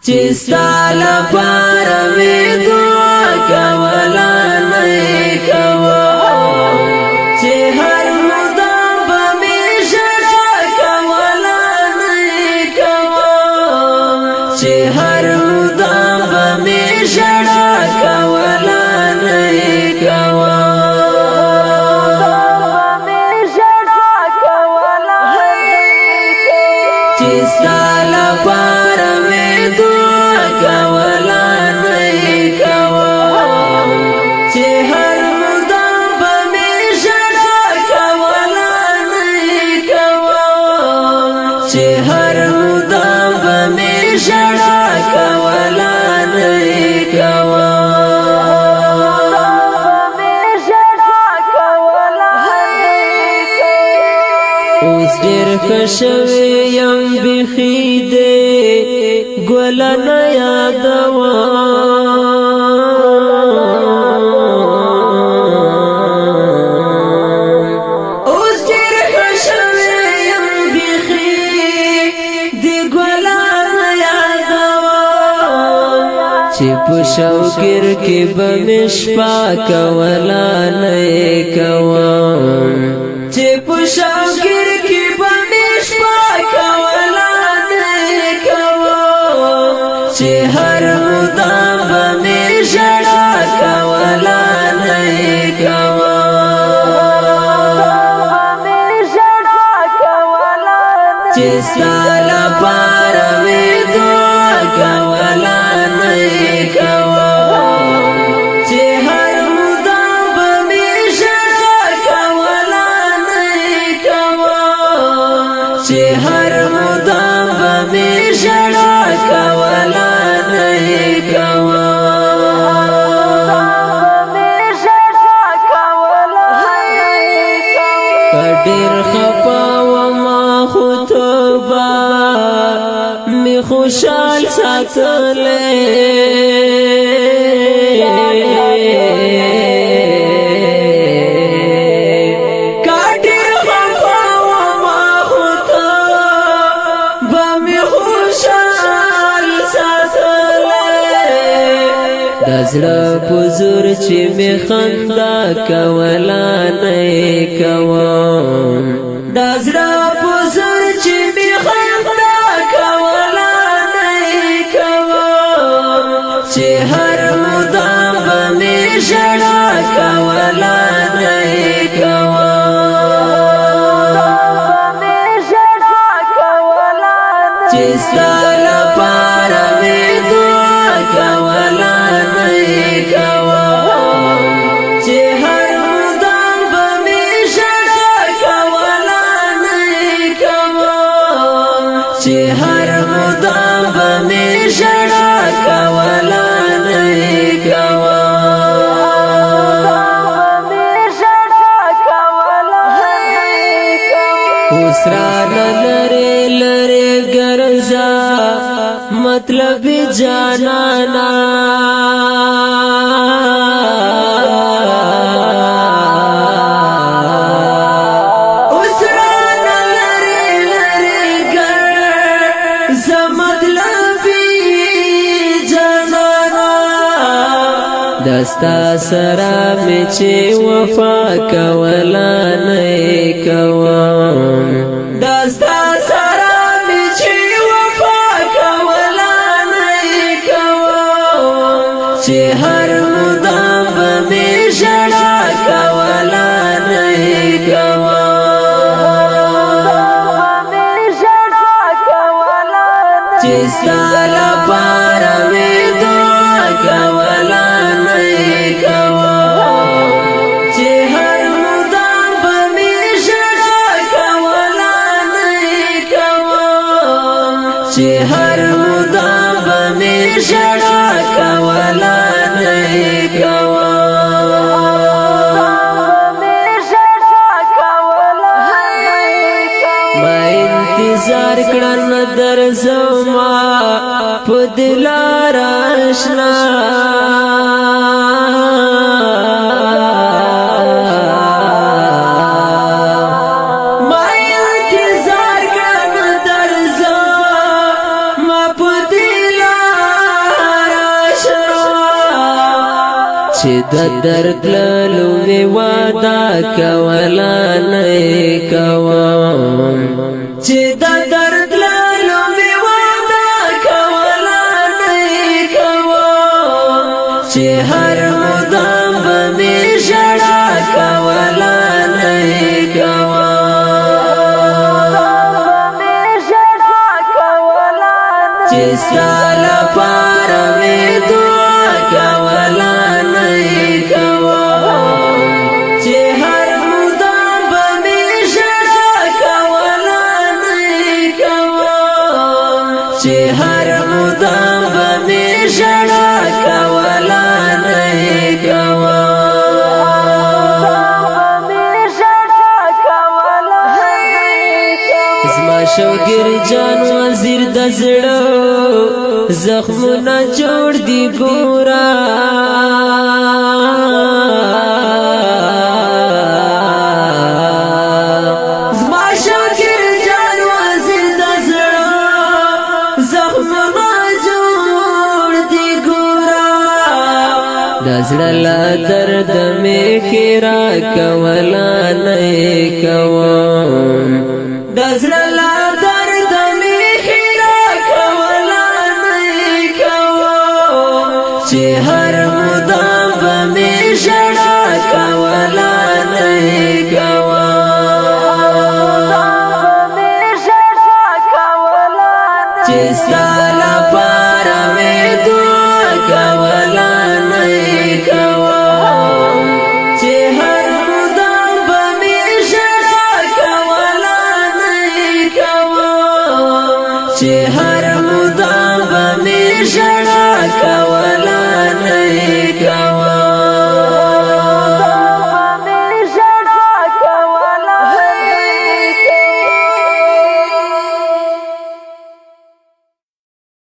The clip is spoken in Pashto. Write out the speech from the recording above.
چې ستا لپاره مې دعا کوله نه کوم، چې هر مدام به مې ژړا کوله نه کوم، چې هر مدام به مې ژړا کوله نه کوم. چې ستا لپاره مې دعا کوله نه کوم، چې هر مدام به مې ژړا کوله نه کوم، چې هر مدام به مې ژړا کوله نه کوم. اوس ډېر ښه شوی یم، بیخي دې ګل نه یادوم. اوس ډېر ښه شوی یم، بیخي دې ګل نه یادوم، چې په شوګیر کې به مې شپه کوله نه کوم، چې په شوګیر کې به مې شپه کوله نه کوم، چې هر مدام به مې ژړا کوله نه کوم. چې ستا لپاره مې دعا کوله نه کوم، چې هر مدام به مې ژړا کوله نه کوم، چې هر مدام به مې ژړا کوله نه کوم. ډېر خفا وما خو توبه می خوشحال ساتلې، ډېر خفا وما خو توبه می خوشحال ساتلې، د زړه په زور چې می خندا کوله نه کوم، د زړه په زور چې می خندا کوله نه کوم، چې هر مدام به مې ژړا کوله نه کوم. چې ستا لپاره مې دعا کوله نه کوم، چې هر مدام به مې ژړا کوله نه کوم، چې هر مدام به مې ژړا کوله نه کوم. اوس رانه لرې لرې ګرځه مطلب جانانا، اوس رانه لرې لرې ګرځه مطلب جانانا، دستا سره مې چې وفا کوله نه کوم، دستا سره مې چې وفا کوله نه کوم، چې هر مدام به مې ژړا کوله نه کوم. چې ستا لپاره مې دعا کوله نه کوم، چې هر مدام به مې ژړا کوله نه کوم، چې هر مدام به مې ژړا کوله نه کوم. ما انتظار کړه درځما په دلار آشنا، ما انتظار کړه درځما په دلار چې د درتللو می وعده کولا نه کوم، چې د درتللو می وعده کولا نه کوم، چې هر مدام به می ژړا کولا نه کوم، چې سالا پار می دعا کولا نه کوم، چې هر مدام به می ژړا کولا نه کوم، چې هر مدام به می ژړا کولا نه کوم. زما شوګر جان وزیر د زړه زخمونه جوړ دی ګورا، زما شوګر جان وزیر د زړه زخمونه جوړ دی ګورا، د زړه لا درد می خیرا کولا نه کوم، د زړه لا درد می خیرا کولا نه کوم، چې هر